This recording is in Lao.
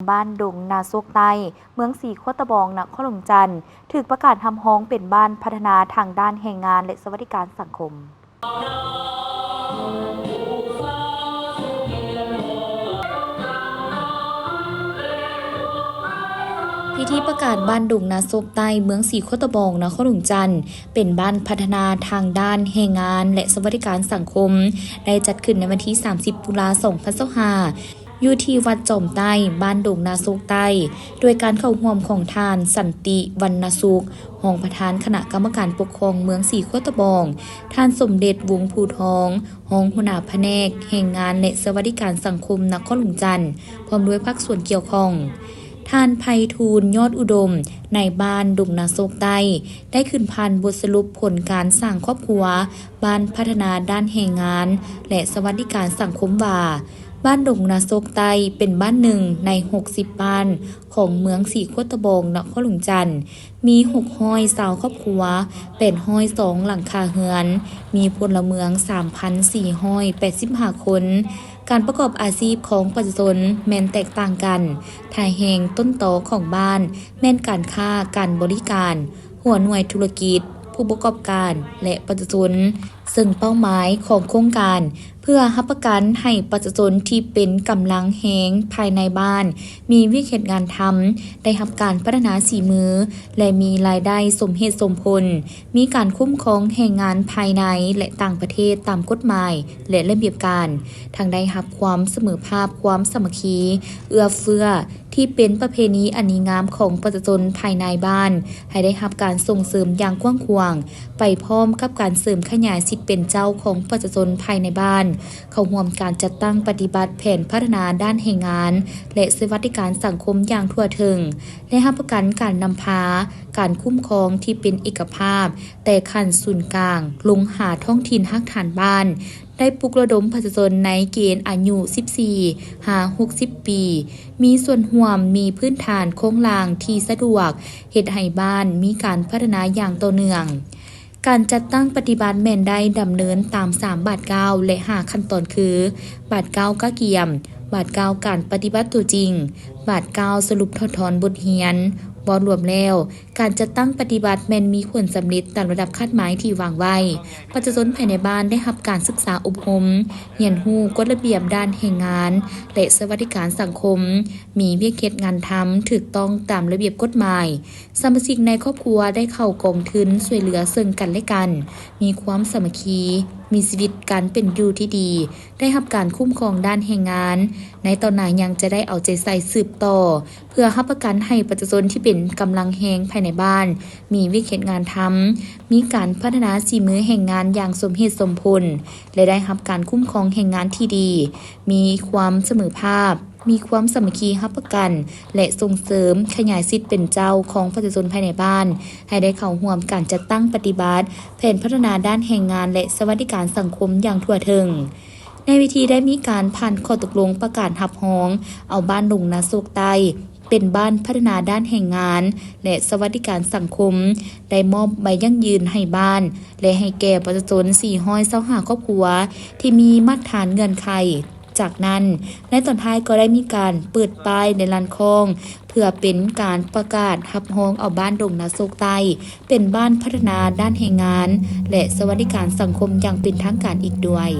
ບ້ານດົງນາໂຊກໃຕ້ ເມືອງສີໂຄດຕະບອງ ນະຄອນຫຼວງຈັນ ຖືກປະກາດຮັບຮອງເປັນບ້ານພັດທະນາທາງດ້ານແຮງງານ ແລະ ສະຫວັດດີການສັງຄົມ. ພິທີປະກາດບ້ານດົງນາໂຊກໃຕ້ ເມືອງສີໂຄດຕະບອງ ນະຄອນຫຼວງຈັນ ເປັນບ້ານພັດທະນາທາງດ້ານແຮງງານ ແລະ ສະຫວັດດີການສັງຄົມ ໄດ້ຈັດຂຶ້ນໃນວັນທີສາມສິບ ຕຸລາ ສອງພັນຊາວຫ້າ ຢູ່ທີ່ວັດຈອມໃຕ້ ບ້ານດົງນາໂຊກໃຕ້ ໂດຍການເຂົ້າຮ່ວມຂອງທ່ານ ສັນຕິ ວັນນະສຸກ ຮອງປະທານຄະນະກຳມະການປົກຄອງເມືອງສີໂຄດຕະບອງ, ທ່ານ ສົມເດັດ ວົງພູທອງ ຮອງຫົວໜ້າພະແນກແຮງງານ ແລະ ສະຫວັດດີການສັງຄົມນະຄອນຫຼວງຈັນ ພ້ອມດ້ວຍພາກສ່ວນກ່ຽວຂ້ອງ, ທ່ານ ໄພທູນ ຍອດອຸດົມ ນາຍບ້ານດົງນາໂຊກໃຕ້ ໄດ້ຂຶ້ນຜ່ານບົດສະຫຼຸບຜົນການສ້າງຄອບຄົວ ບ້ານພັດທະນາດ້ານແຮງງານ ແລະ ສະຫວັດດີການສັງຄົມວ່າ, ບ້ານດົງນາໂຊກໃຕ້ເປັນບ້ານໜຶ່ງໃນຫົກສິບບ້ານຂອງເມືອງສີໂຄດຕະບອງ ນະຄອນຫຼວງຈັນ, ມີຫົກຮ້ອຍຊາວຄອບຄົວ, ແປດຮ້ອຍສອງຫຼັງຄາເຮືອນ, ມີພົນລະເມືອງສາມພັນສີ່ຮ້ອຍແປດສິບຫ້າຄົນ. ການປະກອບອາຊີບຂອງປະຊາຊົນແມ່ນແຕກຕ່າງກັນ, ທ່າແຮງຕົ້ນຕໍຂອງບ້ານແມ່ນການຄ້າ, ການບໍລິການ, ຫົວໜ່ວຍທຸລະກິດ, ຜູ້ປະກອບການ ແລະ ປະຊາຊົນ, ເຊິ່ງເປົ້າໝາຍຂອງໂຄງການ ເພື່ອຮັບປະກັນໃຫ້ປະຊາຊົນທີ່ເປັນກຳລັງແຮງພາຍໃນບ້ານ ມີວຽກເຮັດງານທຳ, ໄດ້ຮັບການພັດທະນາສີມື ແລະ ມີລາຍໄດ້ສົມເຫດສົມຜົນ, ມີການຄຸ້ມຄອງແຮງງານພາຍໃນ ແລະ ຕ່າງປະເທດຕາມກົດໝາຍ ແລະ ລະບຽບການ, ທັງໄດ້ຮັບຄວາມສະເໝີພາບ, ຄວາມສາມັກຄີ, ເອື້ອເຟື້ອ ທີ່ເປັນປະເພນີອັນດີງາມຂອງປະຊາຊົນພາຍໃນບ້ານ ໃຫ້ໄດ້ຮັບການສົ່ງເສີມຢ່າງກວ້າງຂວາງ, ໄປພ້ອມກັບການເສີມຂະຫຍາຍສິດເປັນເຈົ້າຂອງປະຊາຊົນພາຍໃນບ້ານ ເຂົ້າຮ່ວມການຈັດຕັ້ງປະຕິບັດແຜນພັດທະນາດ້ານແຮງງານ ແລະ ສະຫວັດດີການສັງຄົມຢ່າງທົ່ວເຖິງ ແລະ ຮັບປະກັນການນຳພາ, ການຄຸ້ມຄອງທີ່ເປັນເອກະພາບ ແຕ່ຂັ້ນສູນກາງລົງຫາທ້ອງຖິ່ນຮາກຖານບ້ານ, ໄດ້ປຸກລະດົມປະຊາຊົນໃນເກນອາຍຸສິບສີ່ຫາຫົກສິບປີ ມີສ່ວນຮ່ວມ, ມີພື້ນຖານໂຄງລ່າງທີ່ສະດວກ, ເຮັດໃຫ້ບ້ານມີການພັດທະນາຢ່າງຕໍ່ເນື່ອງ. ການຈັດຕັ້ງປະຕິບັດແມ່ນໄດ້ດຳເນີນຕາມສາມບາດກ້າວ ແລະ ຫ້າຂັ້ນຕອນຄື ບາດກ້າວກະກຽມ, ບາດກ້າວການປະຕິບັດຕົວຈິງ, ບາດກ້າວສະຫຼຸບຖອດຖອນບົດຮຽນ. ເວົ້າລວມແລ້ວ, ການຈັດຕັ້ງປະຕິບັດແມ່ນມີຜົນສຳເລັດຕາມລະດັບຄາດໝາຍທີ່ວາງໄວ້. ປະຊາຊົນພາຍໃນບ້ານໄດ້ຮັບການສຶກສາອົບຮົມ, ຮຽນຮູ້ກົດລະບຽບດ້ານແຮງງານ ແລະ ສະຫວັດດີການສັງຄົມ, ມີວຽກເຮັດງານທຳຖືກຕ້ອງຕາມລະບຽບກົດໝາຍ. ສະມາຊິກໃນຄອບຄົວໄດ້ເຂົ້າກອງທຶນຊ່ວຍເຫຼືອເຊິ່ງກັນແລະກັນ, ມີຄວາມສາມັກຄີ, ມີຊີວິດການເປັນຢູ່ທີ່ດີ, ໄດ້ຮັບການຄຸ້ມຄອງດ້ານແຮງງານ. ໃນຕໍ່ໜ້າຍັງຈະໄດ້ເອົາໃຈໃສ່ສືບຕໍ່ ເພື່ອຮັບປະກັນໃຫ້ປະຊາຊົນທີ່ເປັນກຳລັງແຮງພາຍໃນບ້ານ ມີວຽກເຮັດງານທຳ, ມີການພັດທະນາສີມືແຮງງານຢ່າງສົມເຫດສົມຜົນ ແລະ ໄດ້ຮັບການຄຸ້ມຄອງແຮງງານທີ່ດີ, ມີຄວາມສະເໝີພາບ, ມີຄວາມສາມັກຄີຮັບປະກັນ ແລະ ສົ່ງເສີມຂະຫຍາຍສິດເປັນເຈົ້າຂອງປະຊາຊົນພາຍໃນບ້ານ ໃຫ້ໄດ້ເຂົ້າຮ່ວມການຈັດຕັ້ງປະຕິບັດແຜນພັດທະນາດ້ານແຮງງານ ແລະ ສະຫວັດດີການສັງຄົມຢ່າງທົ່ວເຖິງ. ໃນພິທີໄດ້ມີການຜ່ານຂໍ້ຕົກລົງປະກາດຮັບຮອງເອົາບ້ານດົງນາໂຊກໃຕ້ ເປັນບ້ານພັດທະນາດ້ານແຮງງານ ແລະ ສະຫວັດດີການສັງຄົມ, ໄດ້ມອບໃບຢັ້ງຢືນໃຫ້ບ້ານ ແລະ ໃຫ້ແກ່ປະຊາຊົນສີ່ຮ້ອຍຊາວຫ້າຄອບຄົວ ທີ່ມີມາດຖານເງື່ອນໄຂ. ຈາກນັ້ນ, ໃນຕອນທ້າຍກໍໄດ້ມີການເປີດປ້າຍ ແລະ ລານຄ້ອງ ເພື່ອເປັນການປະກາດຮັບຮອງເອົາບ້ານດົງນາໂຊກໃຕ້ ເປັນບ້ານພັດທະນາດ້ານແຮງງານ ແລະ ສະຫວັດດີການສັງຄົມຢ່າງເປັນທາງການອີກດ້ວຍ.